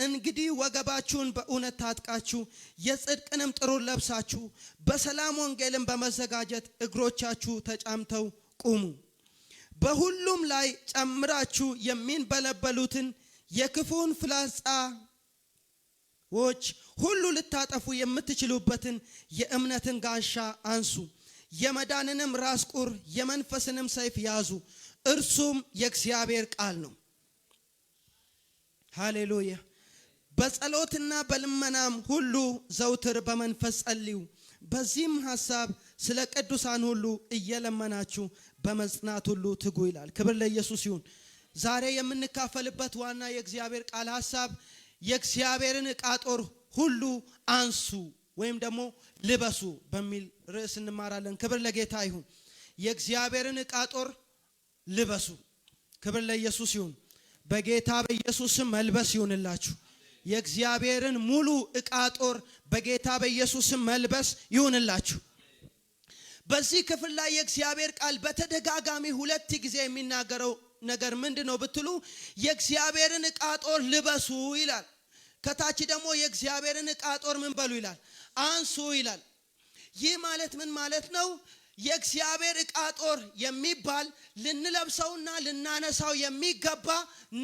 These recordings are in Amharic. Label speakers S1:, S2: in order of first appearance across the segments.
S1: እንግዲህ ወገባችሁን በእውነት ታጥቃችሁ፣ የጽድቅንም ጥሩር ለብሳችሁ፣ በሰላም ወንጌልን በመዘጋጀት እግሮቻችሁ ተጫምተው ቁሙ። በሁሉም ላይ ጨምራችሁ የሚንበለበሉትን የክፉውን ፍላጻዎች ሁሉ ልታጠፉ የምትችሉበትን የእምነትን ጋሻ አንሱ። የመዳንንም ራስ ቁር፣ የመንፈስንም ሰይፍ ያዙ፣ እርሱም የእግዚአብሔር ቃል ነው። ሃሌሉያ። በጸሎትና በልመናም ሁሉ ዘውትር በመንፈስ ጸልዩ። በዚህም ሐሳብ ስለ ቅዱሳን ሁሉ እየለመናችሁ በመጽናት ሁሉ ትጉ ይላል። ክብር ለኢየሱስ ይሁን። ዛሬ የምንካፈልበት ዋና የእግዚአብሔር ቃል ሐሳብ የእግዚአብሔርን ዕቃ ጦር ሁሉ አንሱ ወይም ደግሞ ልበሱ በሚል ርዕስ እንማራለን። ክብር ለጌታ ይሁን። የእግዚአብሔርን ዕቃ ጦር ልበሱ። ክብር ለኢየሱስ ይሁን። በጌታ በኢየሱስ ስም መልበስ ይሁንላችሁ። የእግዚአብሔርን ሙሉ ዕቃ ጦር በጌታ በኢየሱስ ስም መልበስ ይሁንላችሁ። በዚህ ክፍል ላይ የእግዚአብሔር ቃል በተደጋጋሚ ሁለት ጊዜ የሚናገረው ነገር ምንድን ነው ብትሉ፣ የእግዚአብሔርን ዕቃ ጦር ልበሱ ይላል። ከታች ደግሞ የእግዚአብሔርን ዕቃ ጦር ምን በሉ ይላል? አንሱ ይላል። ይህ ማለት ምን ማለት ነው? የእግዚአብሔር ዕቃ ጦር የሚባል ልንለብሰውና ልናነሳው የሚገባ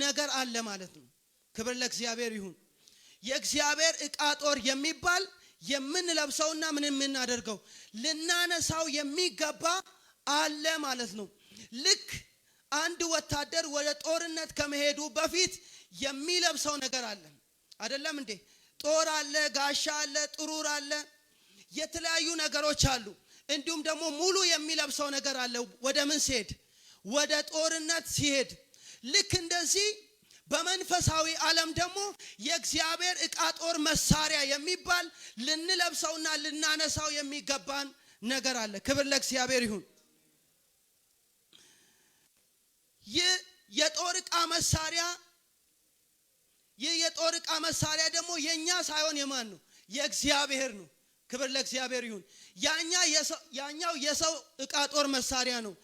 S1: ነገር አለ ማለት ነው። ክብር ለእግዚአብሔር ይሁን። የእግዚአብሔር ዕቃ ጦር የሚባል የምንለብሰውና ምን የምናደርገው፣ ልናነሳው የሚገባ አለ ማለት ነው። ልክ አንድ ወታደር ወደ ጦርነት ከመሄዱ በፊት የሚለብሰው ነገር አለ። አይደለም እንዴ? ጦር አለ፣ ጋሻ አለ፣ ጥሩር አለ፣ የተለያዩ ነገሮች አሉ። እንዲሁም ደግሞ ሙሉ የሚለብሰው ነገር አለ። ወደ ምን ሲሄድ? ወደ ጦርነት ሲሄድ። ልክ እንደዚህ በመንፈሳዊ ዓለም ደግሞ የእግዚአብሔር ዕቃ ጦር መሳሪያ የሚባል ልንለብሰውና ልናነሳው የሚገባን ነገር አለ። ክብር ለእግዚአብሔር ይሁን። ይህ የጦር ዕቃ መሳሪያ ይህ የጦር ዕቃ መሳሪያ ደግሞ የኛ ሳይሆን የማን ነው? የእግዚአብሔር ነው። ክብር ለእግዚአብሔር ይሁን። ያኛው የሰው ዕቃ ጦር መሳሪያ ነው።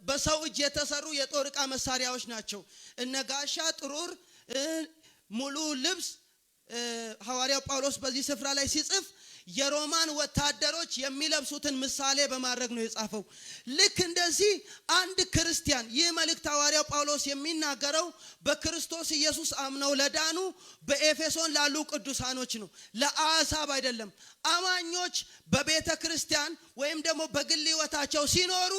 S1: በሰው እጅ የተሰሩ የጦር ዕቃ መሳሪያዎች ናቸው። እነ ጋሻ፣ ጥሩር፣ ሙሉ ልብስ። ሐዋርያው ጳውሎስ በዚህ ስፍራ ላይ ሲጽፍ የሮማን ወታደሮች የሚለብሱትን ምሳሌ በማድረግ ነው የጻፈው። ልክ እንደዚህ አንድ ክርስቲያን፣ ይህ መልእክት ሐዋርያው ጳውሎስ የሚናገረው በክርስቶስ ኢየሱስ አምነው ለዳኑ፣ በኤፌሶን ላሉ ቅዱሳኖች ነው፣ ለአሕዛብ አይደለም። አማኞች በቤተ ክርስቲያን ወይም ደግሞ በግል ሕይወታቸው ሲኖሩ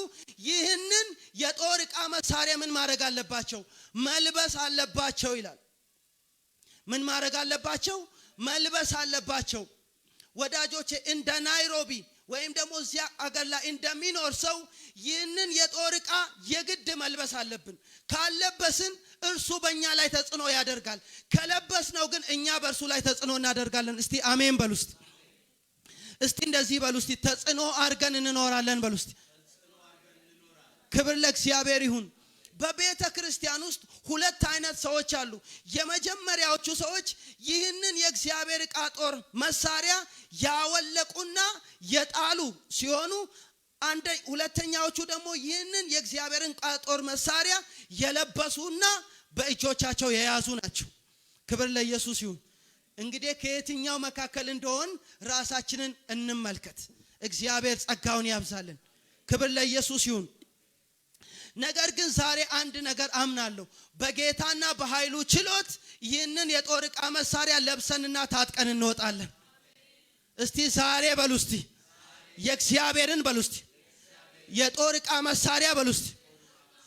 S1: ይህንን የጦር ዕቃ መሳሪያ ምን ማድረግ አለባቸው? መልበስ አለባቸው ይላል። ምን ማድረግ አለባቸው? መልበስ አለባቸው። ወዳጆቼ፣ እንደ ናይሮቢ ወይም ደግሞ እዚያ አገር ላይ እንደሚኖር ሰው ይህንን የጦር ዕቃ የግድ መልበስ አለብን። ካልለበስን እርሱ በእኛ ላይ ተጽዕኖ ያደርጋል። ከለበስነው ግን እኛ በእርሱ ላይ ተጽዕኖ እናደርጋለን። እስቲ አሜን በሉ እስቲ። እስቲ እንደዚህ በሉ እስቲ፣ ተጽዕኖ አድርገን እንኖራለን በሉ እስቲ። ክብር ለእግዚአብሔር ይሁን። በቤተ ክርስቲያን ውስጥ ሁለት አይነት ሰዎች አሉ። የመጀመሪያዎቹ ሰዎች ይህንን የእግዚአብሔር ዕቃ ጦር መሳሪያ ያወለቁና የጣሉ ሲሆኑ፣ ሁለተኛዎቹ ደግሞ ይህንን የእግዚአብሔርን ዕቃ ጦር መሳሪያ የለበሱና በእጆቻቸው የያዙ ናቸው። ክብር ለኢየሱስ ይሁን። እንግዲህ ከየትኛው መካከል እንደሆን ራሳችንን እንመልከት። እግዚአብሔር ጸጋውን ያብዛልን። ክብር ለኢየሱስ ይሁን። ነገር ግን ዛሬ አንድ ነገር አምናለሁ። በጌታና በኃይሉ ችሎት ይህንን የጦር ዕቃ መሳሪያ ለብሰንና ታጥቀን እንወጣለን። እስቲ ዛሬ በሉ እስቲ፣ የእግዚአብሔርን በሉ እስቲ፣ የጦር ዕቃ መሳሪያ በሉ እስቲ፣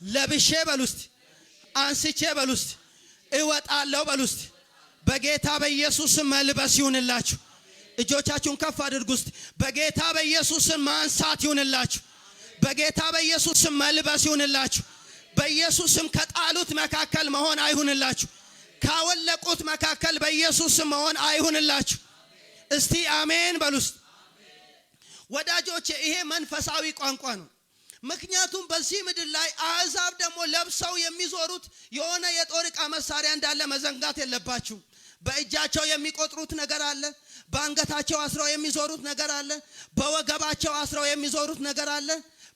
S1: ለብሼ በሉ እስቲ፣ አንስቼ በሉ እስቲ፣ እወጣለሁ በሉ እስቲ። በጌታ በኢየሱስ መልበስ ይሁንላችሁ። እጆቻችሁን ከፍ አድርጉ እስቲ። በጌታ በኢየሱስ ማንሳት ይሁንላችሁ። በጌታ በኢየሱስ መልበስ ይሁንላችሁ። በኢየሱስ ስም ከጣሉት መካከል መሆን አይሁንላችሁ። ካወለቁት መካከል በኢየሱስ ስም መሆን አይሁንላችሁ። እስቲ አሜን በሉ እስቲ። ወዳጆቼ፣ ይሄ መንፈሳዊ ቋንቋ ነው። ምክንያቱም በዚህ ምድር ላይ አሕዛብ ደግሞ ለብሰው የሚዞሩት የሆነ የጦር ዕቃ መሳሪያ እንዳለ መዘንጋት የለባችሁም። በእጃቸው የሚቆጥሩት ነገር አለ። በአንገታቸው አስረው የሚዞሩት ነገር አለ። በወገባቸው አስረው የሚዞሩት ነገር አለ።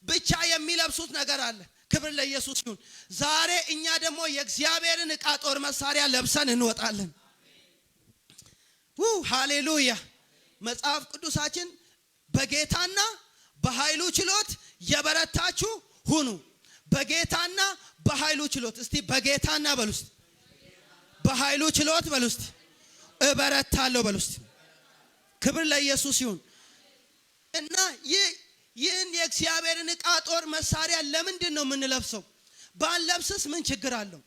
S1: ብቻ የሚለብሱት ነገር አለ። ክብር ለኢየሱስ ይሁን። ዛሬ እኛ ደግሞ የእግዚአብሔርን ዕቃ ጦር መሳሪያ ለብሰን እንወጣለን። ሃሌሉያ! መጽሐፍ ቅዱሳችን በጌታና በኃይሉ ችሎት የበረታችሁ ሁኑ። በጌታና በኃይሉ ችሎት። እስቲ በጌታና በሉ እስቲ፣ በኃይሉ ችሎት በሉ እስቲ፣ እበረታለሁ በሉ እስቲ። ክብር ለኢየሱስ ይሁን። እና ይህን የእግዚአብሔርን ዕቃ ጦር መሳሪያ ለምንድን ነው የምንለብሰው? ባንለብስስ ምን ችግር አለው?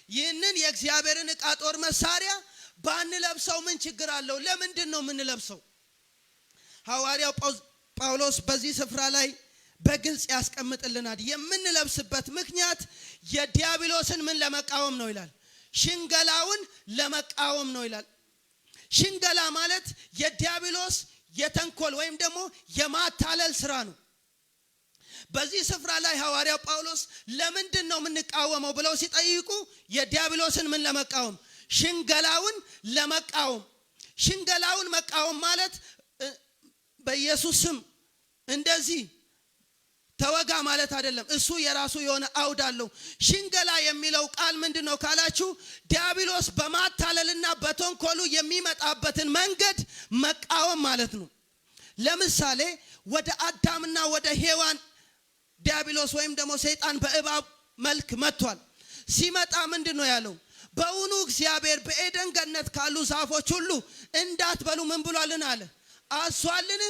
S1: ይህንን የእግዚአብሔርን ዕቃ ጦር መሳሪያ ባንለብሰው ምን ችግር አለው? ለምንድን ነው የምንለብሰው? ሐዋርያው ጳውሎስ በዚህ ስፍራ ላይ በግልጽ ያስቀምጥልናል። የምንለብስበት ምክንያት የዲያብሎስን ምን ለመቃወም ነው ይላል? ሽንገላውን ለመቃወም ነው ይላል። ሽንገላ ማለት የዲያብሎስ የተንኮል ወይም ደግሞ የማታለል ስራ ነው። በዚህ ስፍራ ላይ ሐዋርያው ጳውሎስ ለምንድን ነው የምንቃወመው ብለው ሲጠይቁ የዲያብሎስን ምን ለመቃወም? ሽንገላውን ለመቃወም። ሽንገላውን መቃወም ማለት በኢየሱስ ስም እንደዚህ ተወጋ ማለት አይደለም። እሱ የራሱ የሆነ አውድ አለው። ሽንገላ የሚለው ቃል ምንድን ነው ካላችሁ፣ ዲያብሎስ በማታለልና በተንኮሉ የሚመጣበትን መንገድ መቃወም ማለት ነው። ለምሳሌ ወደ አዳምና ወደ ሔዋን ዲያብሎስ ወይም ደግሞ ሰይጣን በእባብ መልክ መጥቷል። ሲመጣ ምንድን ነው ያለው? በውኑ እግዚአብሔር በኤደን ገነት ካሉ ዛፎች ሁሉ እንዳትበሉ ምን ብሏልን አለ? አዟልን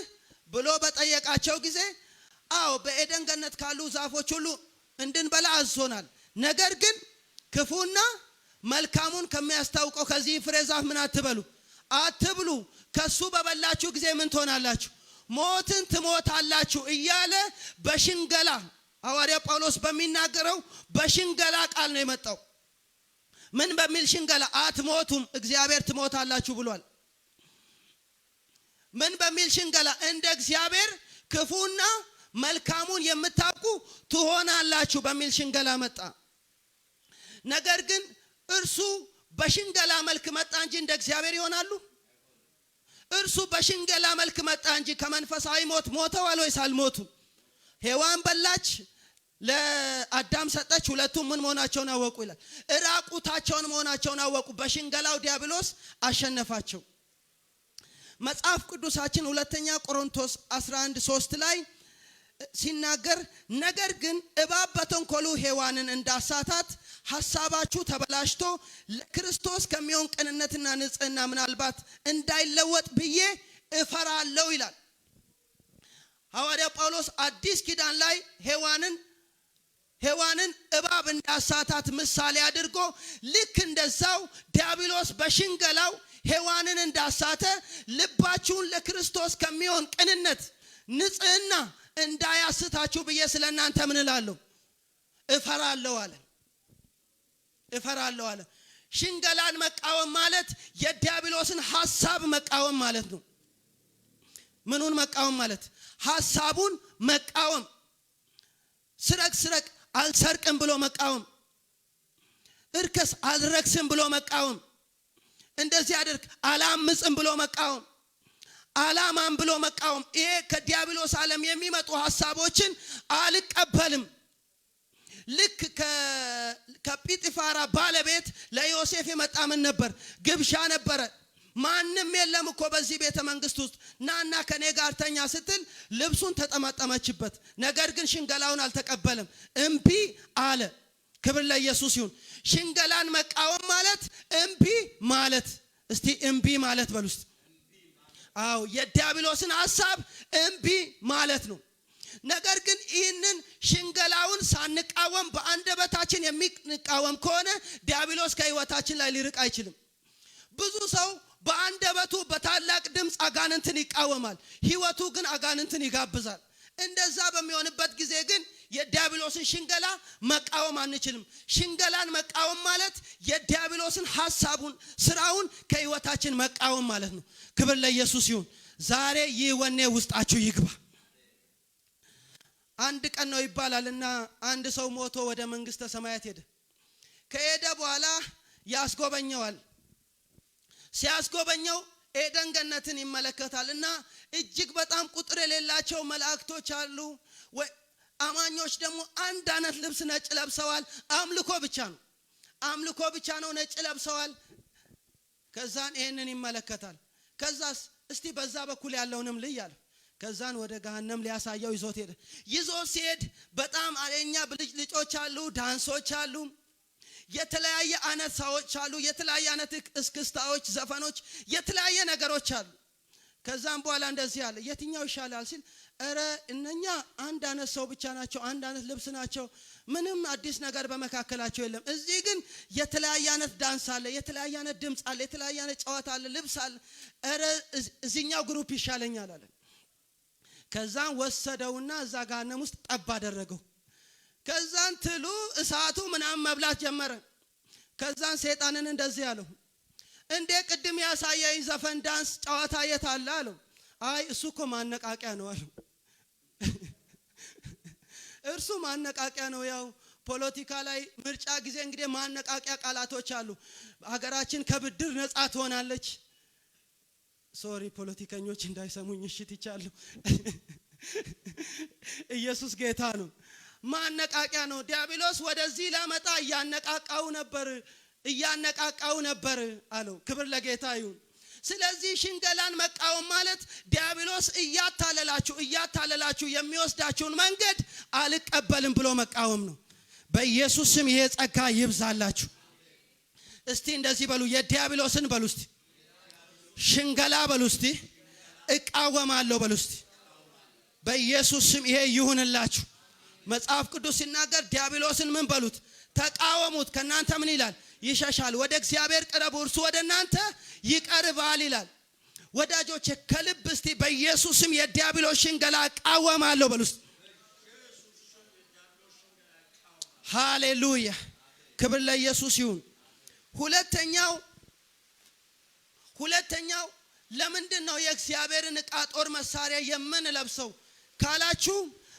S1: ብሎ በጠየቃቸው ጊዜ፣ አዎ፣ በኤደን ገነት ካሉ ዛፎች ሁሉ እንድንበላ አዞናል። ነገር ግን ክፉና መልካሙን ከሚያስታውቀው ከዚህ ፍሬ ዛፍ ምን አትበሉ፣ አትብሉ። ከሱ በበላችሁ ጊዜ ምን ትሆናላችሁ? ሞትን ትሞታላችሁ እያለ በሽንገላ፣ ሐዋርያ ጳውሎስ በሚናገረው በሽንገላ ቃል ነው የመጣው። ምን በሚል ሽንገላ? አትሞቱም፣ እግዚአብሔር ትሞታላችሁ ብሏል። ምን በሚል ሽንገላ? እንደ እግዚአብሔር ክፉና መልካሙን የምታውቁ ትሆናላችሁ በሚል ሽንገላ መጣ። ነገር ግን እርሱ በሽንገላ መልክ መጣ እንጂ እንደ እግዚአብሔር ይሆናሉ? እርሱ በሽንገላ መልክ መጣ እንጂ ከመንፈሳዊ ሞት ሞተዋል ወይስ አልሞቱም? ሔዋን በላች፣ ለአዳም ሰጠች። ሁለቱም ምን መሆናቸውን አወቁ ይላል። እራቁታቸውን መሆናቸውን አወቁ። በሽንገላው ዲያብሎስ አሸነፋቸው። መጽሐፍ ቅዱሳችን ሁለተኛ ቆሮንቶስ 11:3 ላይ ሲናገር፣ ነገር ግን እባብ በተንኮሉ ሔዋንን እንዳሳታት ሐሳባችሁ ተበላሽቶ ለክርስቶስ ከሚሆን ቅንነትና ንጽሕና ምናልባት እንዳይለወጥ ብዬ እፈራለሁ ይላል። ሐዋርያ ጳውሎስ አዲስ ኪዳን ላይ ሔዋንን እባብ እንዳሳታት ምሳሌ አድርጎ፣ ልክ እንደዛው ዲያብሎስ በሽንገላው ሔዋንን እንዳሳተ ልባችሁን ለክርስቶስ ከሚሆን ቅንነት ንጽሕና እንዳያስታችሁ ብዬ ስለ እናንተ ምን እላለሁ? እፈራለሁ አለ። እፈራለሁ አለ። ሽንገላን መቃወም ማለት የዲያብሎስን ሐሳብ መቃወም ማለት ነው። ምኑን መቃወም ማለት? ሐሳቡን መቃወም። ስረቅ ስረቅ አልሰርቅም ብሎ መቃወም። እርከስ አልረክስም ብሎ መቃወም። እንደዚህ አድርግ አላምፅም ብሎ መቃወም። አላማም ብሎ መቃወም። ይሄ ከዲያብሎስ ዓለም የሚመጡ ሐሳቦችን አልቀበልም። ልክ ከጲጥፋራ ባለቤት ለዮሴፍ የመጣ ምን ነበር? ግብዣ ነበረ። ማንም የለም እኮ በዚህ ቤተ መንግስት ውስጥ፣ ናና ከኔ ጋር ተኛ ስትል ልብሱን ተጠመጠመችበት። ነገር ግን ሽንገላውን አልተቀበለም፣ እምቢ አለ። ክብር ለኢየሱስ ይሁን። ሽንገላን መቃወም ማለት እምቢ ማለት። እስቲ እምቢ ማለት በሉ ውስጥ። አዎ፣ የዲያብሎስን ሐሳብ እምቢ ማለት ነው። ነገር ግን ይህንን ሽንገላውን ሳንቃወም በአንደበታችን የሚቃወም ከሆነ ዲያብሎስ ከህይወታችን ላይ ሊርቅ አይችልም። ብዙ ሰው በአንደበቱ በታላቅ ድምፅ አጋንንትን ይቃወማል፣ ህይወቱ ግን አጋንንትን ይጋብዛል። እንደዛ በሚሆንበት ጊዜ ግን የዲያብሎስን ሽንገላ መቃወም አንችልም። ሽንገላን መቃወም ማለት የዲያብሎስን ሐሳቡን፣ ስራውን ከህይወታችን መቃወም ማለት ነው። ክብር ለኢየሱስ ይሁን። ዛሬ ይህ ወኔ ውስጣችሁ ይግባ። አንድ ቀን ነው ይባላል እና አንድ ሰው ሞቶ ወደ መንግስተ ሰማያት ሄደ። ከሄደ በኋላ ያስጎበኘዋል። ሲያስጎበኘው ኤደን ገነትን ይመለከታል እና እጅግ በጣም ቁጥር የሌላቸው መላእክቶች አሉ። አማኞች ደግሞ አንድ አይነት ልብስ ነጭ ለብሰዋል። አምልኮ ብቻ ነው። አምልኮ ብቻ ነው። ነጭ ለብሰዋል። ከዛን ይሄንን ይመለከታል። ከዛስ እስቲ በዛ በኩል ያለውንም ልይ አለ። ከዛን ወደ ገሃነም ሊያሳየው ይዞት ሄደ። ይዞት ሲሄድ በጣም አለኛ ብልጭልጮች አሉ፣ ዳንሶች አሉ፣ የተለያየ አይነት ሰዎች አሉ፣ የተለያየ አይነት እስክስታዎች፣ ዘፈኖች፣ የተለያየ ነገሮች አሉ። ከዛም በኋላ እንደዚህ አለ፣ የትኛው ይሻላል ሲል፣ እረ እነኛ አንድ አይነት ሰው ብቻ ናቸው፣ አንድ አይነት ልብስ ናቸው፣ ምንም አዲስ ነገር በመካከላቸው የለም። እዚህ ግን የተለያየ አይነት ዳንስ አለ፣ የተለያየ አይነት ድምፅ አለ፣ የተለያየ አይነት ጨዋታ አለ፣ ልብስ አለ። እረ እዚህኛው group ይሻለኛል አለ። ከዛን ወሰደውና እዛ ገሃነም ውስጥ ጠብ አደረገው። ከዛን ትሉ እሳቱ ምናምን መብላት ጀመረ። ከዛን ሰይጣንን እንደዚህ አለው፣ እንዴ ቅድም ያሳየኝ ዘፈን፣ ዳንስ፣ ጨዋታ የት አለ አለው። አይ እሱ እኮ ማነቃቂያ ነው አለው። እርሱ ማነቃቂያ ነው። ያው ፖለቲካ ላይ ምርጫ ጊዜ እንግዲህ ማነቃቂያ ቃላቶች አሉ። ሀገራችን ከብድር ነፃ ትሆናለች። Sorry፣ ፖለቲከኞች እንዳይሰሙኝ፣ እሺ ትቻለሁ። ኢየሱስ ጌታ ነው። ማነቃቂያ ነው። ዲያብሎስ ወደዚህ ላመጣ እያነቃቃው ነበር፣ እያነቃቃው ነበር አለው። ክብር ለጌታ ይሁን። ስለዚህ ሽንገላን መቃወም ማለት ዲያብሎስ እያታለላችሁ እያታለላችሁ የሚወስዳችሁን መንገድ አልቀበልም ብሎ መቃወም ነው። በኢየሱስ ስም ይሄ ጸጋ ይብዛላችሁ። እስቲ እንደዚህ በሉ፣ የዲያብሎስን በሉ እስቲ፣ ሽንገላ በሉ እስቲ፣ እቃወማለሁ በሉ እስቲ። በኢየሱስ ስም ይሄ ይሁንላችሁ። መጽሐፍ ቅዱስ ሲናገር ዲያብሎስን ምን በሉት? ተቃወሙት። ከእናንተ ምን ይላል? ይሸሻል። ወደ እግዚአብሔር ቅረቡ፣ እርሱ ወደ እናንተ ይቀርባል ይላል። ወዳጆች፣ ከልብ እስቲ በኢየሱስ ስም የዲያብሎስ ሽንገላ እቃወማለሁ በሉ እስቲ። ሃሌሉያ! ክብር ለኢየሱስ ይሁን። ሁለተኛው ለምንድን ነው የእግዚአብሔርን ዕቃ ጦር መሳሪያ የምንለብሰው ካላችሁ፣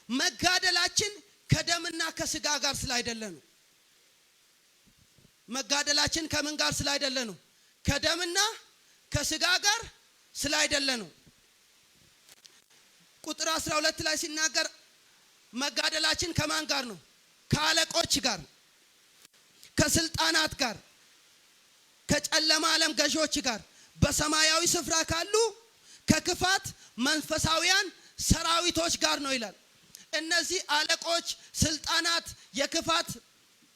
S1: መጋደላችን ከደምና ከስጋ ጋር ስላይደለ ነው። መጋደላችን ከምን ጋር ስላይደለ ነው? ከደምና ከስጋ ጋር ስላይደለ ነው። ቁጥር 12 ላይ ሲናገር መጋደላችን ከማን ጋር ነው? ከአለቆች ጋር፣ ከስልጣናት ጋር፣ ከጨለማ ዓለም ገዢዎች ጋር፣ በሰማያዊ ስፍራ ካሉ ከክፋት መንፈሳውያን ሰራዊቶች ጋር ነው ይላል። እነዚህ አለቆች፣ ስልጣናት፣ የክፋት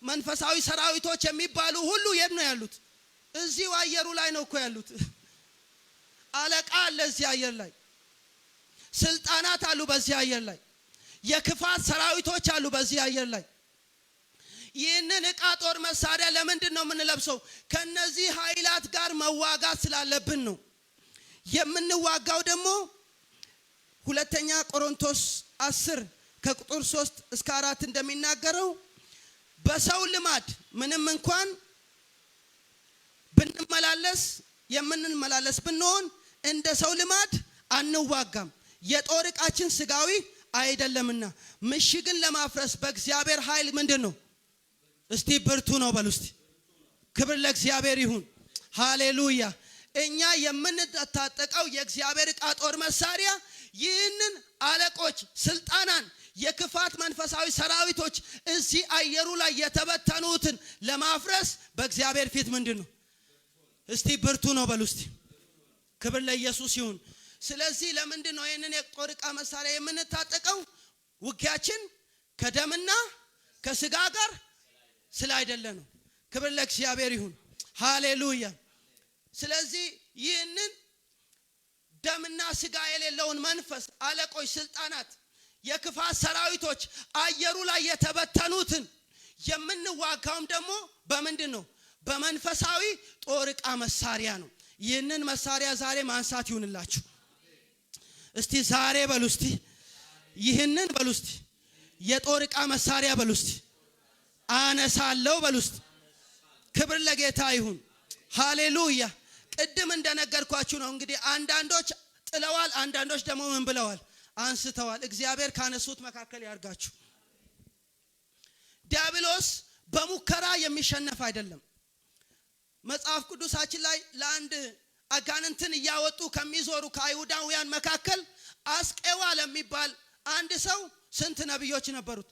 S1: መንፈሳዊ ሰራዊቶች የሚባሉ ሁሉ የት ነው ያሉት? እዚሁ አየሩ ላይ ነው እኮ ያሉት። አለቃ አለ እዚህ አየር ላይ፣ ስልጣናት አሉ በዚህ አየር ላይ፣ የክፋት ሰራዊቶች አሉ በዚህ አየር ላይ። ይህንን ዕቃ ጦር መሳሪያ ለምንድን ነው የምንለብሰው? ከነዚህ ኃይላት ጋር መዋጋት ስላለብን ነው። የምንዋጋው ደግሞ ሁለተኛ ቆሮንቶስ 10 ከቁጥር 3 እስከ 4 እንደሚናገረው በሰው ልማድ ምንም እንኳን ብንመላለስ፣ የምንመላለስ ብንሆን እንደ ሰው ልማድ አንዋጋም። የጦር ዕቃችን ስጋዊ አይደለምና ምሽግን ለማፍረስ በእግዚአብሔር ኃይል ምንድን ነው? እስቲ ብርቱ ነው በሉ እስቲ። ክብር ለእግዚአብሔር ይሁን። ሃሌሉያ። እኛ የምንታጠቀው የእግዚአብሔር ዕቃ ጦር መሳሪያ ይህንን አለቆች፣ ስልጣናን፣ የክፋት መንፈሳዊ ሰራዊቶች እዚህ አየሩ ላይ የተበተኑትን ለማፍረስ በእግዚአብሔር ፊት ምንድን ነው? እስቲ ብርቱ ነው በሉ እስቲ። ክብር ለኢየሱስ ይሁን። ስለዚህ ለምንድን ነው ይህንን የጦር ዕቃ መሳሪያ የምንታጠቀው? ውጊያችን ከደምና ከስጋ ጋር ስላይደለ ነው። ክብር ለእግዚአብሔር ይሁን። ሃሌሉያ። ስለዚህ ይህንን ደምና ስጋ የሌለውን መንፈስ፣ አለቆች፣ ስልጣናት፣ የክፋት ሰራዊቶች አየሩ ላይ የተበተኑትን የምንዋጋውም ደግሞ በምንድን ነው? በመንፈሳዊ ጦር ዕቃ መሳሪያ ነው። ይህንን መሳሪያ ዛሬ ማንሳት ይሁንላችሁ። እስቲ ዛሬ በሉ እስቲ፣ ይህንን በሉ እስቲ፣ የጦር ዕቃ መሳሪያ በሉ እስቲ፣ አነሳለሁ በሉ እስቲ። ክብር ለጌታ ይሁን። ሃሌሉያ። ቅድም እንደነገርኳችሁ ነው እንግዲህ አንዳንዶች ጥለዋል፣ አንዳንዶች ደግሞ ምን ብለዋል? አንስተዋል። እግዚአብሔር ካነሱት መካከል ያርጋችሁ። ዲያብሎስ በሙከራ የሚሸነፍ አይደለም። መጽሐፍ ቅዱሳችን ላይ ለአንድ አጋንንትን እያወጡ ከሚዞሩ ከአይሁዳውያን መካከል አስቄዋ ለሚባል አንድ ሰው ስንት ነብዮች ነበሩት?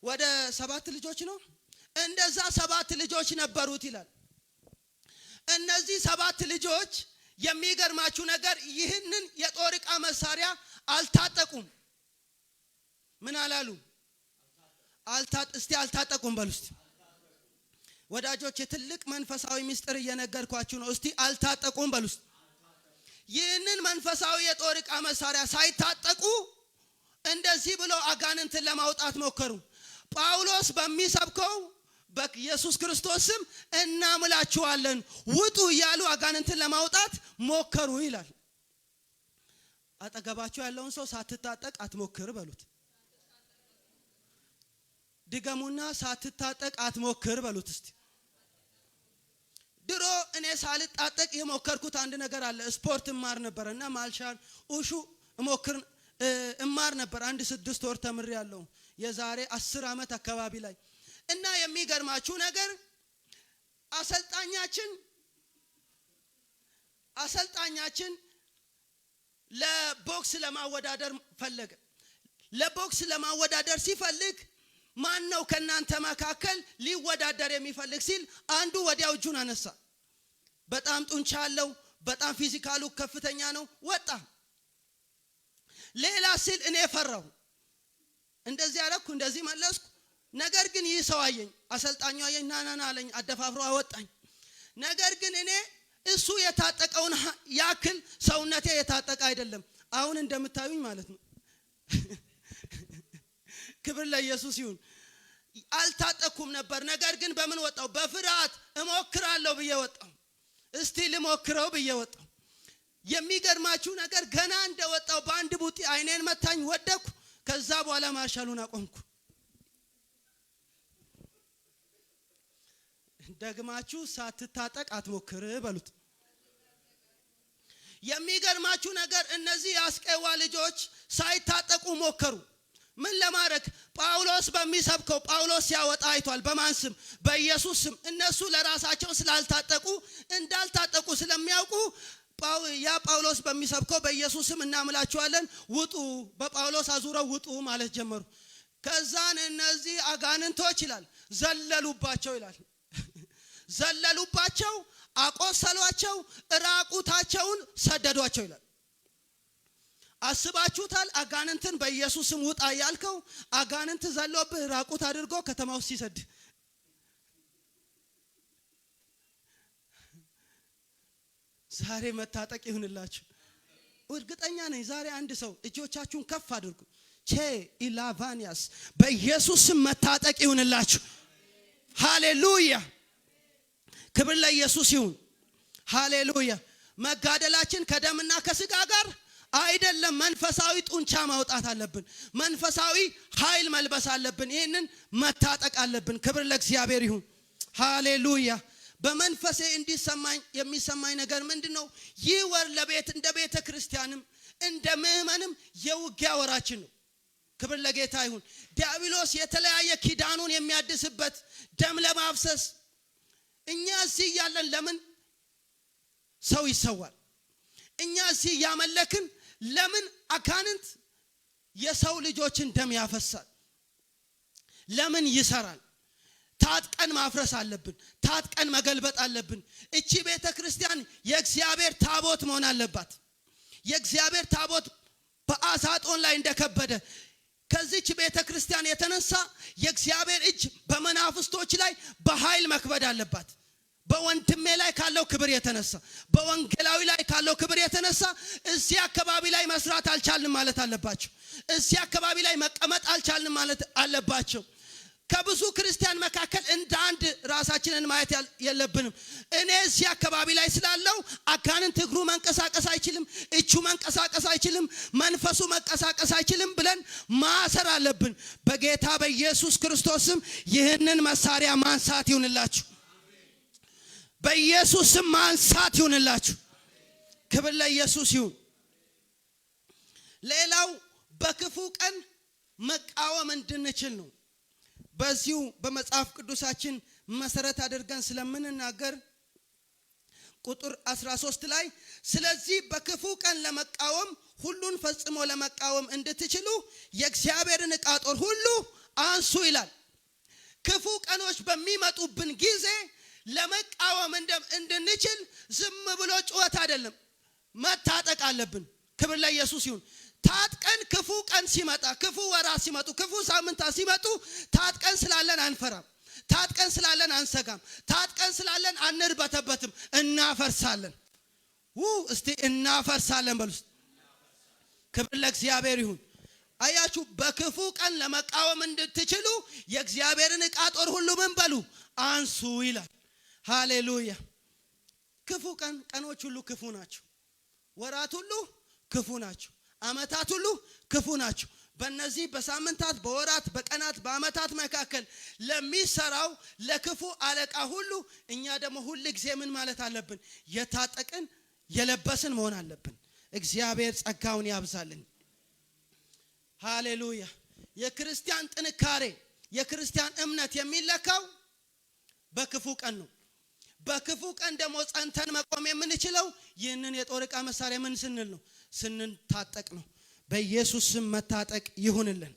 S1: ወደ 7 ልጆች ነው። እንደዛ 7 ልጆች ነበሩት ይላል። እነዚህ 7 ልጆች የሚገርማችሁ ነገር ይህንን የጦር ዕቃ መሳሪያ አልታጠቁም። ምን አላሉ? እስቲ አልታጠቁም በሉ እስቲ። ወዳጆች ትልቅ መንፈሳዊ ምስጢር እየነገርኳችሁ ነው። እስቲ አልታጠቁም በሉ እስቲ። ይህንን መንፈሳዊ የጦር ዕቃ መሳሪያ ሳይታጠቁ እንደዚህ ብለው አጋንንትን ለማውጣት ሞከሩ። ጳውሎስ በሚሰብከው በኢየሱስ ክርስቶስ ስም እናምላችኋለን ውጡ እያሉ አጋንንትን ለማውጣት ሞከሩ ይላል። አጠገባችሁ ያለውን ሰው ሳትታጠቅ አትሞክር በሉት። ድገሙና ሳትታጠቅ አትሞክር በሉት እስቲ። ድሮ እኔ ሳልታጠቅ የሞከርኩት አንድ ነገር አለ። ስፖርት እማር ነበር እና ማልሻል ኡሹ እሞክር እማር ነበር። አንድ 6 ወር ተምሬያለሁ የዛሬ 10 ዓመት አካባቢ ላይ። እና የሚገርማችሁ ነገር አሰልጣኛችን ለቦክስ ለማወዳደር ፈለገ። ለቦክስ ለማወዳደር ሲፈልግ ማን ነው ከናንተ መካከል ሊወዳደር የሚፈልግ ሲል አንዱ ወዲያው እጁን አነሳ። በጣም ጡንቻ አለው፣ በጣም ፊዚካሉ ከፍተኛ ነው። ወጣ። ሌላ ሲል እኔ ፈራሁ። እንደዚህ አደረኩ፣ እንደዚህ መለስኩ። ነገር ግን ይህ ሰው አየኝ፣ አሰልጣኙ አየኝ፣ ና ና ና አለኝ፣ አደፋፍሮ አወጣኝ። ነገር ግን እኔ እሱ የታጠቀውን ያክል ሰውነቴ የታጠቀ አይደለም፣ አሁን እንደምታዩኝ ማለት ነው። ክብር ለኢየሱስ ይሁን። አልታጠቅኩም ነበር። ነገር ግን በምን ወጣው? በፍርሃት እሞክራለሁ ብዬ ወጣው። እስቲ ልሞክረው ብዬ ወጣው። የሚገርማችሁ ነገር ገና እንደወጣው በአንድ ቡጢ አይኔን መታኝ፣ ወደኩ። ከዛ በኋላ ማርሻሉን አቆምኩ። ደግማችሁ ሳትታጠቅ አትሞክር በሉት። የሚገርማችሁ ነገር እነዚህ የአስቄዋ ልጆች ሳይታጠቁ ሞከሩ። ምን ለማድረግ? ጳውሎስ በሚሰብከው ጳውሎስ ሲያወጣ አይቷል። በማን ስም? በኢየሱስ ስም። እነሱ ለራሳቸው ስላልታጠቁ እንዳልታጠቁ ስለሚያውቁ ያ ጳውሎስ በሚሰብከው በኢየሱስ ስም እናምላችኋለን ውጡ፣ በጳውሎስ አዙረው ውጡ ማለት ጀመሩ። ከዛን እነዚህ አጋንንቶች ይላል ዘለሉባቸው ይላል። ዘለሉባቸው፣ አቆሰሏቸው፣ ራቁታቸውን ሰደዷቸው ይላል። አስባችሁታል? አጋንንትን በኢየሱስ ስም ውጣ ያልከው አጋንንት ዘሎብህ ራቁት አድርጎ ከተማ ውስጥ ሲሰድ ዛሬ መታጠቅ ይሁንላችሁ። እርግጠኛ ነኝ ዛሬ አንድ ሰው እጆቻችሁን ከፍ አድርጉ። ቼ ኢላቫኒያስ በኢየሱስ ስም መታጠቅ ይሁንላችሁ። ሃሌሉያ! ክብር ለኢየሱስ ይሁን። ሃሌሉያ! መጋደላችን ከደምና ከስጋ ጋር አይደለም። መንፈሳዊ ጡንቻ ማውጣት አለብን። መንፈሳዊ ኃይል መልበስ አለብን። ይሄንን መታጠቅ አለብን። ክብር ለእግዚአብሔር ይሁን። ሃሌሉያ! በመንፈሴ እንዲሰማኝ የሚሰማኝ ነገር ምንድነው? ይህ ወር ለቤት እንደ ቤተ ክርስቲያንም እንደ ምእመንም የውጊያ ወራችን ነው። ክብር ለጌታ ይሁን። ዲያብሎስ የተለያየ ኪዳኑን የሚያድስበት ደም ለማፍሰስ እኛ እዚህ እያለን ለምን ሰው ይሰዋል? እኛ እዚህ እያመለክን ለምን አጋንንት የሰው ልጆችን ደም ያፈሳል? ለምን ይሰራል? ታጥቀን ማፍረስ አለብን። ታጥቀን መገልበጥ አለብን። እቺ ቤተክርስቲያን የእግዚአብሔር ታቦት መሆን አለባት። የእግዚአብሔር ታቦት በአዛጦን ላይ እንደከበደ ከዚች ቤተክርስቲያን የተነሳ የእግዚአብሔር እጅ በመናፍስቶች ላይ በኃይል መክበድ አለባት። በወንድሜ ላይ ካለው ክብር የተነሳ፣ በወንጌላዊ ላይ ካለው ክብር የተነሳ እዚህ አካባቢ ላይ መስራት አልቻልንም ማለት አለባቸው። እዚህ አካባቢ ላይ መቀመጥ አልቻልንም ማለት አለባቸው። ከብዙ ክርስቲያን መካከል እንደ አንድ ራሳችንን ማየት የለብንም። እኔ እዚህ አካባቢ ላይ ስላለው አጋንንት እግሩ መንቀሳቀስ አይችልም፣ እጁ መንቀሳቀስ አይችልም፣ መንፈሱ መንቀሳቀስ አይችልም ብለን ማሰር አለብን። በጌታ በኢየሱስ ክርስቶስም ይህንን መሳሪያ ማንሳት ይሁንላችሁ። በኢየሱስ ስም ማንሳት ይሁንላችሁ። ክብር ለኢየሱስ ይሁን። ሌላው በክፉ ቀን መቃወም እንድንችል ነው። በዚሁ በመጽሐፍ ቅዱሳችን መሰረት አድርገን ስለምንናገር ቁጥር 13 ላይ ስለዚህ በክፉ ቀን ለመቃወም ሁሉን ፈጽሞ ለመቃወም እንድትችሉ የእግዚአብሔርን ዕቃ ጦር ሁሉ አንሱ ይላል። ክፉ ቀኖች በሚመጡብን ጊዜ ለመቃወም እንድንችል ዝም ብሎ ጩኸት አይደለም፣ መታጠቅ አለብን። ክብር ለኢየሱስ ይሁን። ታጥቀን ክፉ ቀን ሲመጣ፣ ክፉ ወራት ሲመጡ፣ ክፉ ሳምንታት ሲመጡ ታጥቀን ስላለን አንፈራም። ታጥቀን ስላለን አንሰጋም። ታጥቀን ስላለን አንርበተበትም። እናፈርሳለን። እስቲ እናፈርሳለን በሉ። ክብር ለእግዚአብሔር ይሁን። አያችሁ፣ በክፉ ቀን ለመቃወም እንድትችሉ የእግዚአብሔርን ዕቃ ጦር ሁሉ ምን በሉ? አንሱ ይላል። ሃሌሉያ። ክፉ ቀን፣ ቀኖች ሁሉ ክፉ ናቸው። ወራት ሁሉ ክፉ ናቸው። አመታት ሁሉ ክፉ ናቸው። በእነዚህ በሳምንታት፣ በወራት፣ በቀናት፣ በአመታት መካከል ለሚሰራው ለክፉ አለቃ ሁሉ እኛ ደግሞ ሁል ጊዜ ምን ማለት አለብን? የታጠቅን የለበስን መሆን አለብን። እግዚአብሔር ጸጋውን ያብዛልን። ሃሌሉያ። የክርስቲያን ጥንካሬ፣ የክርስቲያን እምነት የሚለካው በክፉ ቀን ነው። በክፉ ቀን ደግሞ ጸንተን መቆም የምንችለው ይህንን የጦር ዕቃ መሳሪያ ምን ስንል ነው? ስንታጠቅ ነው። በኢየሱስ ስም መታጠቅ ይሁንልን።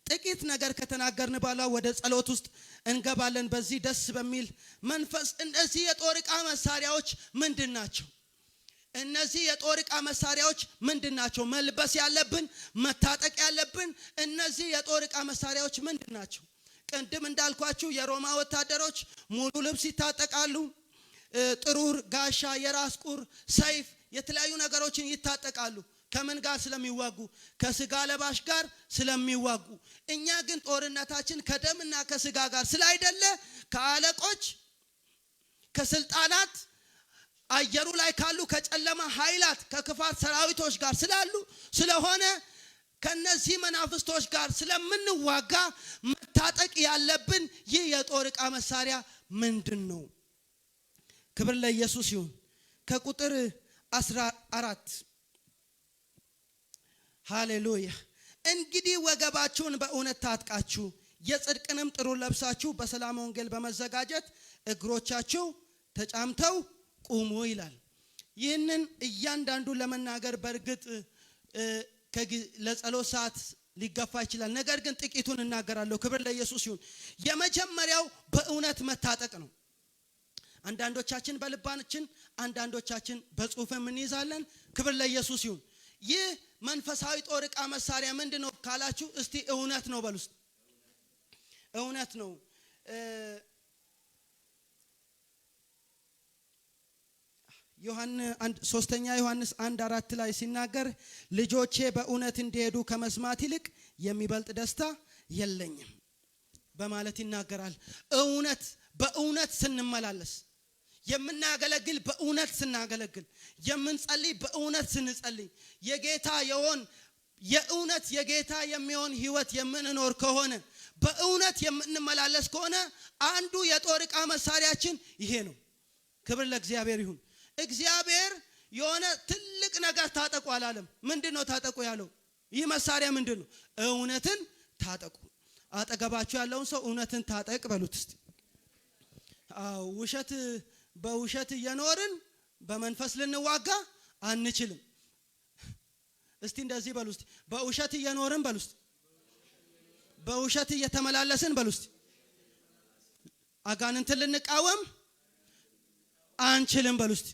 S1: ጥቂት ነገር ከተናገርን በኋላ ወደ ጸሎት ውስጥ እንገባለን። በዚህ ደስ በሚል መንፈስ እነዚህ የጦር ዕቃ መሳሪያዎች ምንድን ናቸው? እነዚህ የጦር ዕቃ መሳሪያዎች ምንድን ናቸው? መልበስ ያለብን፣ መታጠቅ ያለብን እነዚህ የጦር ዕቃ መሳሪያዎች ምንድን ናቸው? ቅድም እንዳልኳችሁ የሮማ ወታደሮች ሙሉ ልብስ ይታጠቃሉ። ጥሩር፣ ጋሻ፣ የራስ ቁር፣ ሰይፍ፣ የተለያዩ ነገሮችን ይታጠቃሉ። ከምን ጋር ስለሚዋጉ? ከስጋ ለባሽ ጋር ስለሚዋጉ። እኛ ግን ጦርነታችን ከደምና ከስጋ ጋር ስላይደለ ከአለቆች፣ ከስልጣናት፣ አየሩ ላይ ካሉ ከጨለማ ኃይላት፣ ከክፋት ሰራዊቶች ጋር ስላሉ ስለሆነ ከነዚህ መናፍስቶች ጋር ስለምንዋጋ መታጠቅ ያለብን ይህ የጦር ዕቃ መሳሪያ ምንድን ነው? ክብር ለኢየሱስ ይሁን። ከቁጥር 14፣ ሃሌሉያ። እንግዲህ ወገባችሁን በእውነት ታጥቃችሁ የጽድቅንም ጥሩር ለብሳችሁ በሰላም ወንጌል በመዘጋጀት እግሮቻችሁ ተጫምተው ቁሙ ይላል። ይህንን እያንዳንዱ ለመናገር በእርግጥ ለጸሎት ሰዓት ሊገፋ ይችላል። ነገር ግን ጥቂቱን እናገራለሁ። ክብር ለኢየሱስ ይሁን። የመጀመሪያው በእውነት መታጠቅ ነው። አንዳንዶቻችን በልባችን፣ አንዳንዶቻችን በጽሁፍም እንይዛለን። ክብር ለኢየሱስ ይሁን። ይህ መንፈሳዊ ጦር ዕቃ መሳሪያ ምንድን ነው ካላችሁ፣ እስቲ እውነት ነው በሉ። እውነት ነው። ሶስተኛ ዮሐንስ 1:4 ላይ ሲናገር ልጆቼ በእውነት እንዲሄዱ ከመስማት ይልቅ የሚበልጥ ደስታ የለኝም በማለት ይናገራል። እውነት፣ በእውነት ስንመላለስ፣ የምናገለግል በእውነት ስናገለግል፣ የምንጸልይ በእውነት ስንጸልይ፣ የጌታ የሆን የእውነት የጌታ የሚሆን ህይወት የምንኖር ከሆነ፣ በእውነት የምንመላለስ ከሆነ አንዱ የጦር ዕቃ መሳሪያችን ይሄ ነው። ክብር ለእግዚአብሔር ይሁን። እግዚአብሔር የሆነ ትልቅ ነገር ታጠቁ አላለም። ምንድን ነው ታጠቁ ያለው? ይህ መሳሪያ ምንድን ነው? እውነትን ታጠቁ። አጠገባችሁ ያለውን ሰው እውነትን ታጠቅ በሉት እስቲ። አዎ፣ ውሸት በውሸት እየኖርን በመንፈስ ልንዋጋ አንችልም። እስቲ እንደዚህ በሉ እስቲ፣ በውሸት እየኖርን በሉ እስቲ፣ በውሸት እየተመላለስን በሉ እስቲ፣ አጋንንትን ልንቃወም አንችልም በሉ እስቲ።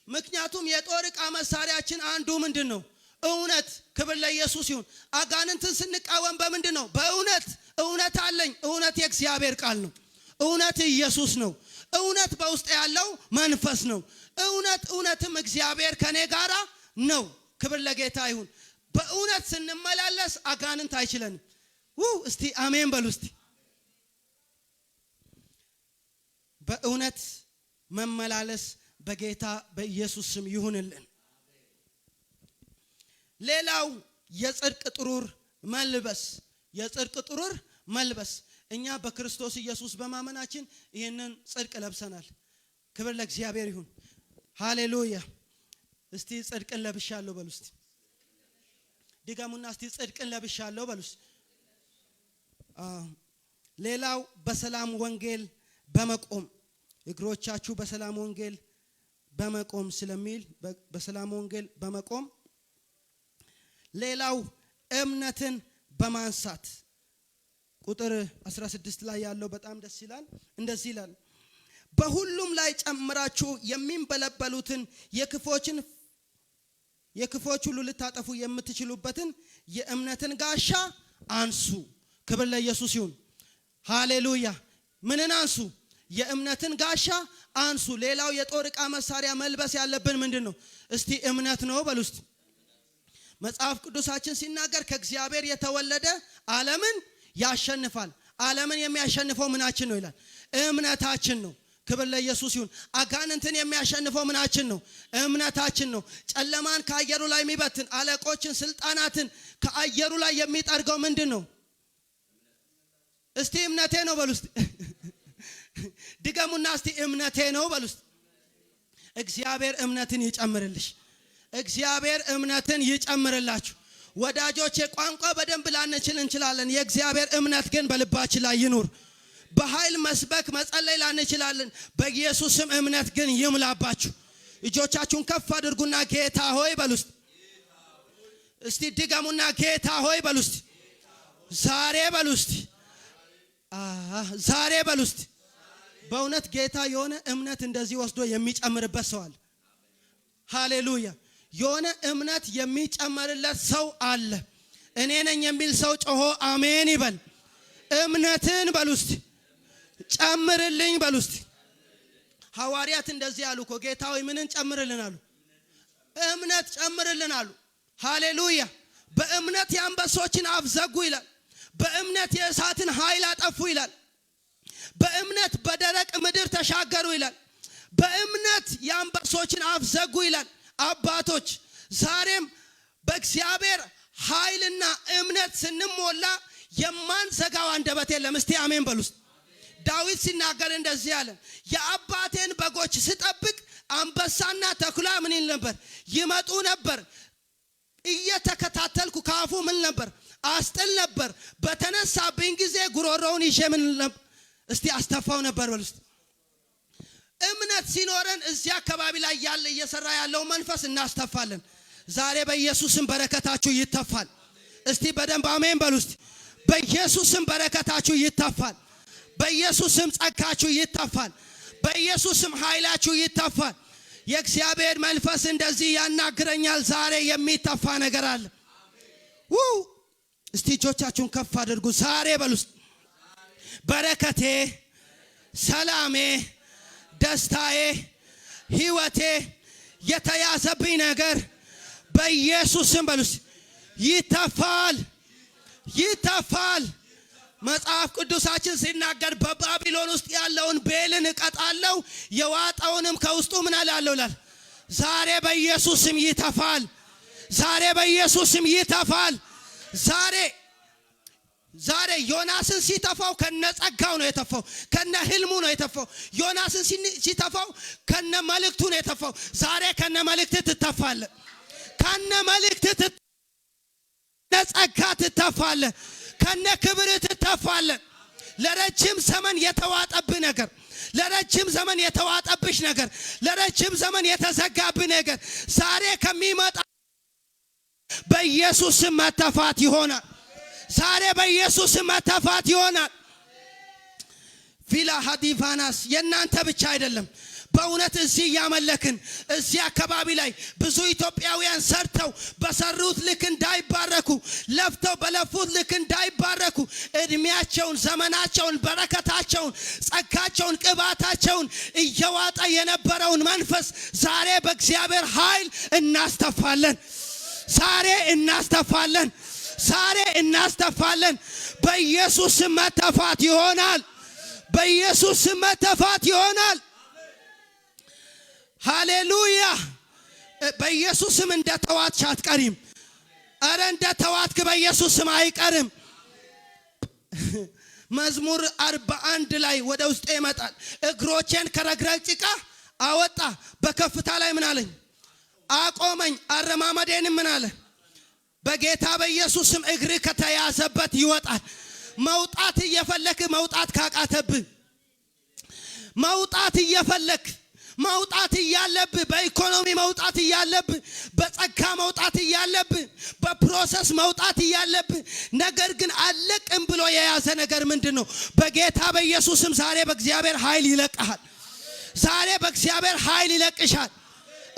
S1: ምክንያቱም የጦር ዕቃ መሳሪያችን አንዱ ምንድን ነው? እውነት። ክብር ለኢየሱስ ይሁን። አጋንንትን ስንቃወም በምንድን ነው? በእውነት። እውነት አለኝ። እውነት የእግዚአብሔር ቃል ነው። እውነት ኢየሱስ ነው። እውነት በውስጥ ያለው መንፈስ ነው። እውነት እውነትም እግዚአብሔር ከኔ ጋራ ነው። ክብር ለጌታ ይሁን። በእውነት ስንመላለስ አጋንንት አይችለንም። እስቲ አሜን በሉ እስቲ። በእውነት መመላለስ በጌታ በኢየሱስ ስም ይሁንልን። ሌላው የጽድቅ ጥሩር መልበስ፣ የጽድቅ ጥሩር መልበስ። እኛ በክርስቶስ ኢየሱስ በማመናችን ይህንን ጽድቅ ለብሰናል። ክብር ለእግዚአብሔር ይሁን። ሃሌሉያ። እስቲ ጽድቅን ለብሻለሁ በሉ እስቲ። ድገሙና እስቲ ጽድቅን ለብሻለሁ በሉ እስቲ። ሌላው በሰላም ወንጌል በመቆም፣ እግሮቻችሁ በሰላም ወንጌል በመቆም ስለሚል በሰላም ወንጌል በመቆም። ሌላው እምነትን በማንሳት ቁጥር 16 ላይ ያለው በጣም ደስ ይላል። እንደዚህ ይላል፣ በሁሉም ላይ ጨምራችሁ የሚንበለበሉትን የክፉዎች ሁሉ ልታጠፉ የምትችሉበትን የእምነትን ጋሻ አንሱ። ክብር ለኢየሱስ ይሁን። ሃሌሉያ። ምንን አንሱ? የእምነትን ጋሻ አንሱ። ሌላው የጦር ዕቃ መሳሪያ መልበስ ያለብን ምንድን ነው? እስቲ እምነት ነው በሉ እስቲ። መጽሐፍ ቅዱሳችን ሲናገር ከእግዚአብሔር የተወለደ ዓለምን ያሸንፋል። ዓለምን የሚያሸንፈው ምናችን ነው ይላል? እምነታችን ነው። ክብር ለኢየሱስ ይሁን። አጋንንትን የሚያሸንፈው ምናችን ነው? እምነታችን ነው። ጨለማን ከአየሩ ላይ የሚበትን፣ አለቆችን፣ ስልጣናትን ከአየሩ ላይ የሚጠርገው ምንድን ነው? እስቲ እምነቴ ነው በሉ እስቲ። ድገሙና እስቲ እምነቴ ነው በሉ እስቲ። እግዚአብሔር እምነትን ይጨምርልሽ። እግዚአብሔር እምነትን ይጨምርላችሁ። ወዳጆች፣ የቋንቋ በደንብ ላንችል እንችላለን። የእግዚአብሔር እምነት ግን በልባችን ላይ ይኑር። በኃይል መስበክ መጸለይ ላንችላለን። በኢየሱስ ስም እምነት ግን ይሙላባችሁ። እጆቻችሁን ከፍ አድርጉና ጌታ ሆይ በሉ እስቲ። እስቲ ድገሙና ጌታ ሆይ በሉ እስቲ። ዛሬ በሉ እስቲ። ዛሬ በሉ እስቲ። በእውነት ጌታ የሆነ እምነት እንደዚህ ወስዶ የሚጨምርበት ሰው አለ። ሃሌሉያ። የሆነ እምነት የሚጨመርለት ሰው አለ። እኔ ነኝ የሚል ሰው ጮሆ አሜን ይበል። እምነትን በሉ እስቲ ጨምርልኝ በሉ እስቲ። ሐዋርያት እንደዚህ አሉ እኮ፣ ጌታ ሆይ ምንን ጨምርልን አሉ? እምነት ጨምርልን አሉ። ሃሌሉያ። በእምነት የአንበሶችን አፍ ዘጉ ይላል። በእምነት የእሳትን ኃይል አጠፉ ይላል። በእምነት በደረቅ ምድር ተሻገሩ ይላል። በእምነት የአንበሶችን አፍ ዘጉ ይላል። አባቶች፣ ዛሬም በእግዚአብሔር ኃይልና እምነት ስንሞላ የማንዘጋው አንደበት የለም። እስቲ አሜን በሉ። ዳዊት ሲናገር እንደዚህ አለ፣ የአባቴን በጎች ስጠብቅ አንበሳና ተኩላ ምን ይል ነበር? ይመጡ ነበር። እየተከታተልኩ ከአፉ ምን ነበር? አስጥል ነበር። በተነሳብኝ ጊዜ ጉሮሮውን ይዤ ምን ነበር? እስቲ አስተፋው ነበር በሉ እስቲ። እምነት ሲኖረን እዚህ አካባቢ ላይ ያለ እየሰራ ያለው መንፈስ እናስተፋለን። ዛሬ በኢየሱስ ስም በረከታችሁ ይተፋል። እስቲ በደንብ አሜን በሉ እስቲ። በኢየሱስ ስም በረከታችሁ ይተፋል። በኢየሱስ ስም ጸጋችሁ ይተፋል። በኢየሱስ ስም ኃይላችሁ ይተፋል። የእግዚአብሔር መንፈስ እንደዚህ ያናግረኛል። ዛሬ የሚተፋ ነገር አለ። ው እስቲ እጆቻችሁን ከፍ አድርጉ። ዛሬ በሉ እስቲ በረከቴ፣ ሰላሜ፣ ደስታዬ፣ ህይወቴ፣ የተያዘብኝ ነገር በኢየሱስ ስም በሉ እስቲ ይተፋል፣ ይተፋል። መጽሐፍ ቅዱሳችን ሲናገር በባቢሎን ውስጥ ያለውን ቤልን እቀጣለሁ፣ የዋጠውንም ከውስጡ ምን አላለሁ ይላል። ዛሬ በኢየሱስ ስም ይተፋል። ዛሬ በኢየሱስ ስም ይተፋል። ዛሬ ዮናስን ሲተፋው ከነ ጸጋው ነው የተፋው፣ ከነ ህልሙ ነው የተፋው። ዮናስን ሲተፋው ከነ መልእክቱ ነው የተፋው። ዛሬ ከነ መልእክት ትተፋለህ። ከነ መልእክት ጸጋ ትተፋለህ። ከነ ክብር ትተፋለህ። ለረጅም ዘመን የተዋጠብህ ነገር፣ ለረጅም ዘመን የተዋጠብሽ ነገር፣ ለረጅም ዘመን የተዘጋብህ ነገር ዛሬ ከሚመጣ በኢየሱስ ስም መተፋት ይሆናል። ዛሬ በኢየሱስ ስም መተፋት ይሆናል። ቪላ ሀዲቫናስ የእናንተ ብቻ አይደለም። በእውነት እዚህ እያመለክን እዚህ አካባቢ ላይ ብዙ ኢትዮጵያውያን ሰርተው በሰሩት ልክ እንዳይባረኩ፣ ለፍተው በለፉት ልክ እንዳይባረኩ፣ እድሜያቸውን፣ ዘመናቸውን፣ በረከታቸውን፣ ጸጋቸውን፣ ቅባታቸውን እየዋጠ የነበረውን መንፈስ ዛሬ በእግዚአብሔር ኃይል እናስተፋለን። ዛሬ እናስተፋለን። ዛሬ እናስተፋለን። በኢየሱስ ስም መተፋት ይሆናል። በኢየሱስ ስም መተፋት ይሆናል። ሃሌሉያ። በኢየሱስ ስም እንደተዋጥሽ አትቀሪም። አረ እንደተዋጥክ በኢየሱስ ስም አይቀርም። መዝሙር 41 ላይ ወደ ውስጤ ይመጣል። እግሮቼን ከረግረግ ጭቃ አወጣ፣ በከፍታ ላይ ምን አለኝ? አቆመኝ። አረማመዴንም ምን አለ? በጌታ በኢየሱስ ስም እግር ከተያዘበት ይወጣል። መውጣት እየፈለክ መውጣት ካቃተብህ፣ መውጣት እየፈለክ መውጣት እያለብህ፣ በኢኮኖሚ መውጣት እያለብህ፣ በጸጋ መውጣት እያለብህ፣ በ process መውጣት እያለብህ፣ ነገር ግን አለቅም ብሎ የያዘ ነገር ምንድን ነው? በጌታ በኢየሱስ ስም ዛሬ በእግዚአብሔር ኃይል ይለቅሃል። ዛሬ በእግዚአብሔር ኃይል ይለቅሻል።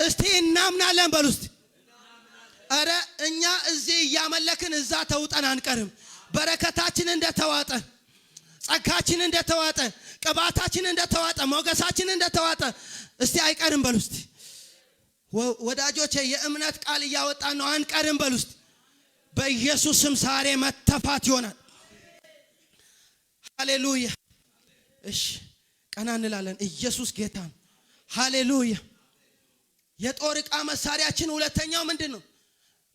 S1: እስቲ እናምናለን በሉ እስቲ። ኧረ እኛ እዚህ እያመለክን እዛ ተውጠን አንቀርም። በረከታችን እንደተዋጠ፣ ጸጋችን እንደተዋጠ፣ ቅባታችን እንደተዋጠ፣ ሞገሳችን እንደተዋጠ እስቲ አይቀርም በሉ እስቲ። ወዳጆቼ የእምነት ቃል እያወጣን ነው። አንቀርም በሉ እስቲ። በኢየሱስ ስም ዛሬ መተፋት ይሆናል። ሃሌሉያ። እሺ ቀና እንላለን። ኢየሱስ ጌታ ነው። ሃሌሉያ። የጦር ዕቃ መሳሪያችን ሁለተኛው ምንድን ነው?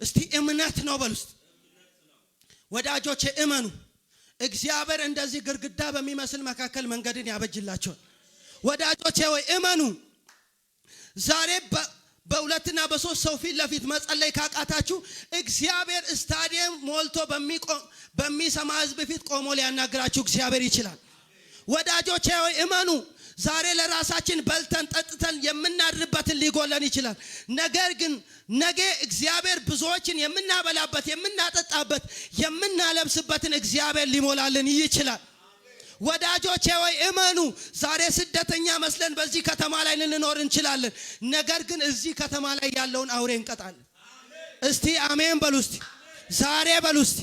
S1: እስቲ እምነት ነው በሉ እስቲ። ወዳጆቼ እመኑ። እግዚአብሔር እንደዚህ ግድግዳ በሚመስል መካከል መንገድን ያበጅላቸዋል። ወዳጆቼ ወይ እመኑ። ዛሬ በሁለትና በሶስት ሰው ፊት ለፊት መጸለይ ካቃታችሁ እግዚአብሔር ስታዲየም ሞልቶ በሚሰማ ሕዝብ ፊት ቆሞ ሊያናግራችሁ እግዚአብሔር ይችላል። ወዳጆቼ ሆይ እመኑ። ዛሬ ለራሳችን በልተን ጠጥተን የምናድርበትን ሊጎለን ይችላል። ነገር ግን ነገ እግዚአብሔር ብዙዎችን የምናበላበት፣ የምናጠጣበት፣ የምናለብስበትን እግዚአብሔር ሊሞላልን ይችላል። ወዳጆቼ ሆይ እመኑ። ዛሬ ስደተኛ መስለን በዚህ ከተማ ላይ ልንኖር እንችላለን። ነገር ግን እዚህ ከተማ ላይ ያለውን አውሬ እንቀጣለን። እስቲ አሜን በሉ። እስቲ ዛሬ በሉ። እስቲ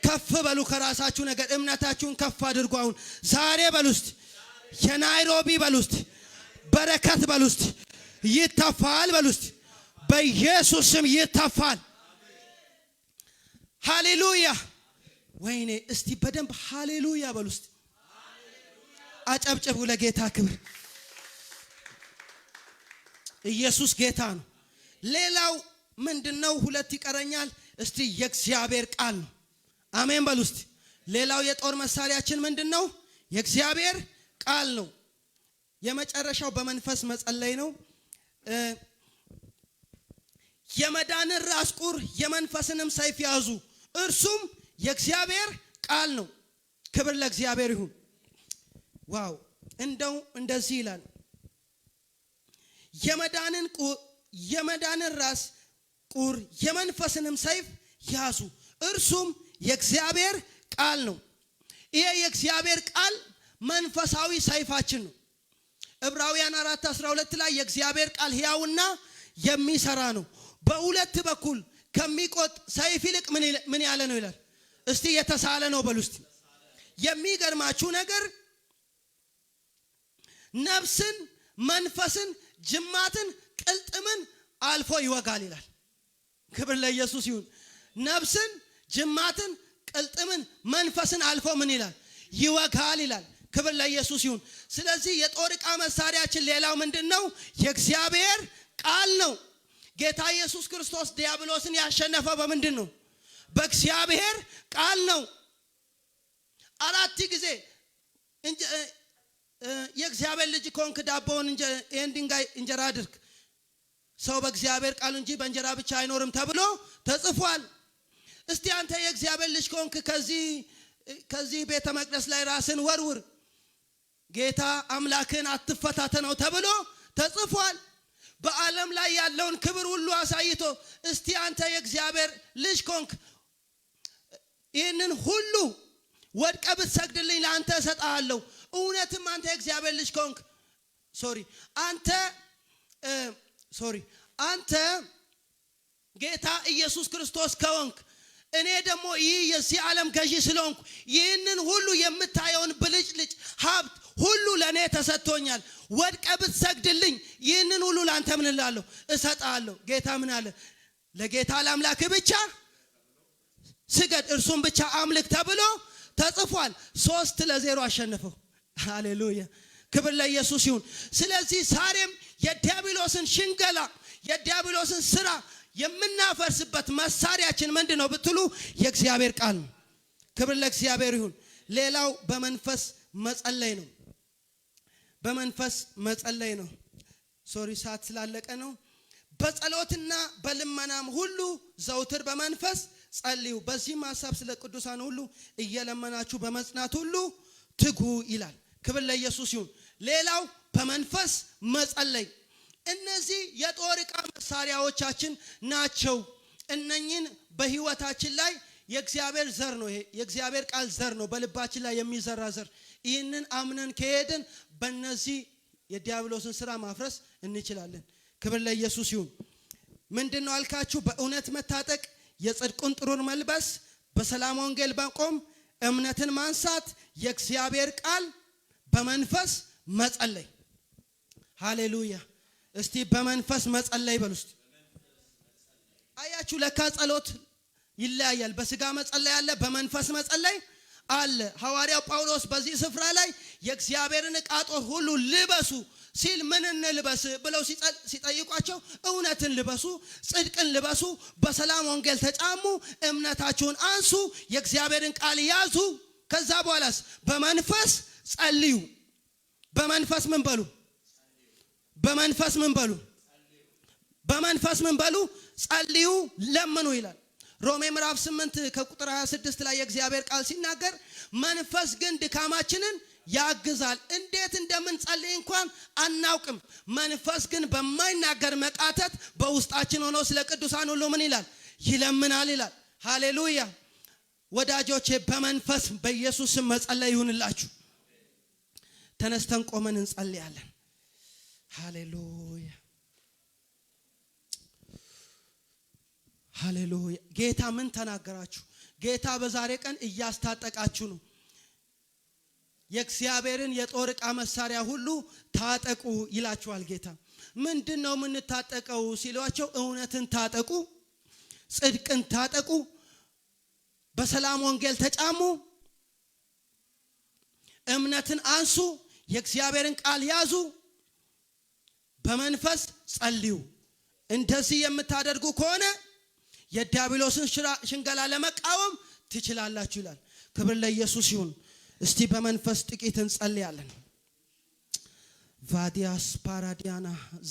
S1: ከፍ በሉ። ከራሳችሁ ነገር እምነታችሁን ከፍ አድርጉ። አሁን ዛሬ በሉ። እስቲ የናይሮቢ በሉ። እስቲ በረከት በሉ። እስቲ ይተፋል በሉ። እስቲ በኢየሱስ ስም ይተፋል። ሃሌሉያ። ወይኔ እስቲ በደንብ ሃሌሉያ በሉ። እስቲ አጨብጭቡ ለጌታ ክብር። ኢየሱስ ጌታ ነው። ሌላው ምንድነው? ሁለት ይቀረኛል። እስቲ የእግዚአብሔር ቃል ነው። አሜን በሉ እስቲ። ሌላው የጦር መሳሪያችን ምንድነው? የእግዚአብሔር ቃል ነው። የመጨረሻው በመንፈስ መጸለይ ነው። የመዳንን ራስ ቁር የመንፈስንም ሰይፍ ያዙ፣ እርሱም የእግዚአብሔር ቃል ነው። ክብር ለእግዚአብሔር ይሁን። Wow! እንደው እንደዚህ ይላል፣ የመዳንን ራስ ቁር የመንፈስንም ሰይፍ ያዙ፣ እርሱም የእግዚአብሔር ቃል ነው። ይሄ የእግዚአብሔር ቃል መንፈሳዊ ሰይፋችን ነው። ዕብራውያን 4:12 ላይ የእግዚአብሔር ቃል ሕያውና የሚሰራ ነው፣ በሁለት በኩል ከሚቆጥ ሰይፍ ይልቅ ምን ያለ ነው ይላል። እስቲ የተሳለ ነው በሉ እስቲ። የሚገርማችሁ ነገር ነፍስን፣ መንፈስን፣ ጅማትን፣ ቅልጥምን አልፎ ይወጋል ይላል። ክብር ለኢየሱስ ይሁን። ነፍስን፣ ጅማትን፣ ቅልጥምን፣ መንፈስን አልፎ ምን ይላል? ይወጋል ይላል። ክብር ለኢየሱስ ይሁን። ስለዚህ የጦር ዕቃ መሳሪያችን ሌላው ምንድነው? የእግዚአብሔር ቃል ነው። ጌታ ኢየሱስ ክርስቶስ ዲያብሎስን ያሸነፈ በምንድን ነው? በእግዚአብሔር ቃል ነው። 4 ጊዜ የእግዚአብሔር ልጅ ከሆንክ ዳቦውን ይሄን ድንጋይ እንጀራ አድርግ፣ ሰው በእግዚአብሔር ቃል እንጂ በእንጀራ ብቻ አይኖርም ተብሎ ተጽፏል። እስቲ አንተ የእግዚአብሔር ልጅ ከሆንክ ከዚህ ቤተ መቅደስ ላይ ራስን ወርውር፣ ጌታ አምላክን አትፈታተነው ተብሎ ተጽፏል። በዓለም ላይ ያለውን ክብር ሁሉ አሳይቶ እስቲ አንተ የእግዚአብሔር ልጅ ከሆንክ ይህንን ሁሉ ወድቀህ ብትሰግድልኝ ለአንተ እሰጥሃለሁ፣ እውነትም አንተ የእግዚአብሔር ልጅ ከሆንክ sorry አንተ sorry አንተ ጌታ ኢየሱስ ክርስቶስ ከሆንክ እኔ ደግሞ ይህ የዚህ ዓለም ገዢ ስለሆንኩ ይህንን ሁሉ የምታየውን ብልጭልጭ ሀብት ሁሉ ለኔ ተሰጥቶኛል፣ ወድቀህ ብትሰግድልኝ ይህንን ሁሉ ላንተ ምን እላለሁ? እሰጥሃለሁ። ጌታ ምን አለ? ለጌታ ለአምላክህ ብቻ ስገድ፣ እርሱን ብቻ አምልክ ተብሎ ተጽፏል። 3-0 አሸነፈው። ሃሌሉያ፣ ክብር ለኢየሱስ ይሁን። ስለዚህ ዛሬም የዲያብሎስን ሽንገላ የዲያብሎስን ስራ የምናፈርስበት መሳሪያችን ምንድነው ብትሉ የእግዚአብሔር ቃል ነው። ክብር ለእግዚአብሔር ይሁን። ሌላው በመንፈስ መጸለይ ነው። በመንፈስ መጸለይ ነው። Sorry ሰዓት ስላለቀ ነው። በጸሎትና በልመናም ሁሉ ዘውትር በመንፈስ ጸልዩ፣ በዚህም ሐሳብ ስለ ቅዱሳን ሁሉ እየለመናችሁ በመጽናት ሁሉ ትጉ ይላል። ክብር ለኢየሱስ ይሁን። ሌላው በመንፈስ መጸለይ። እነዚህ የጦር ዕቃ መሳሪያዎቻችን ናቸው። እነኚህን በህይወታችን ላይ የእግዚአብሔር ዘር ነው። ይሄ የእግዚአብሔር ቃል ዘር ነው፣ በልባችን ላይ የሚዘራ ዘር። ይህንን አምነን ከሄድን በእነዚህ የዲያብሎስን ስራ ማፍረስ እንችላለን። ክብር ለኢየሱስ ይሁን። ምንድን ነው አልካችሁ? በእውነት መታጠቅ፣ የጽድቁን ጥሩር መልበስ፣ በሰላም ወንጌል መቆም፣ እምነትን ማንሳት፣ የእግዚአብሔር ቃል በመንፈስ መጸለይ። ሃሌሉያ! እስቲ በመንፈስ መጸለይ በሉ እስቲ። አያችሁ፣ ለካ ጸሎት ይለያያል። በስጋ መጸለይ አለ፣ በመንፈስ መጸለይ አለ። ሐዋርያው ጳውሎስ በዚህ ስፍራ ላይ የእግዚአብሔርን ዕቃ ጦር ሁሉ ልበሱ ሲል ምን እንልበስ ብለው ሲጠይቋቸው እውነትን ልበሱ፣ ጽድቅን ልበሱ፣ በሰላም ወንጌል ተጫሙ፣ እምነታችሁን አንሱ፣ የእግዚአብሔርን ቃል ያዙ። ከዛ በኋላስ በመንፈስ ጸልዩ። በመንፈስ ምን በሉ? በመንፈስ ምን በሉ? በመንፈስ ምን በሉ? ጸልዩ፣ ለምኑ ይላል። ሮሜ ምዕራፍ 8 ከቁጥር 26 ላይ የእግዚአብሔር ቃል ሲናገር መንፈስ ግን ድካማችንን ያግዛል። እንዴት እንደምንጸልይ እንኳን አናውቅም። መንፈስ ግን በማይናገር መቃተት በውስጣችን ሆኖ ስለ ቅዱሳን ሁሉ ምን ይላል? ይለምናል ይላል። ሃሌሉያ ወዳጆቼ፣ በመንፈስ በኢየሱስ ስም መጸለይ ይሁንላችሁ። ተነስተን ቆመን እንጸልያለን። ሃሌሉያ፣ ሃሌሉያ። ጌታ ምን ተናገራችሁ? ጌታ በዛሬ ቀን እያስታጠቃችሁ ነው። የእግዚአብሔርን የጦር ዕቃ መሳሪያ ሁሉ ታጠቁ ይላችኋል ጌታ። ምንድን ነው የምንታጠቀው ሲሏቸው፣ እውነትን ታጠቁ፣ ጽድቅን ታጠቁ፣ በሰላም ወንጌል ተጫሙ፣ እምነትን አንሱ፣ የእግዚአብሔርን ቃል ያዙ፣ በመንፈስ ጸልዩ። እንደዚህ የምታደርጉ ከሆነ የዲያብሎስን ሽንገላ ለመቃወም ትችላላችሁ ይላል። ክብር ለኢየሱስ ይሁን። እስቲ በመንፈስ ጥቂት እንጸልያለን። ቫዲያስ ፓራዲያና።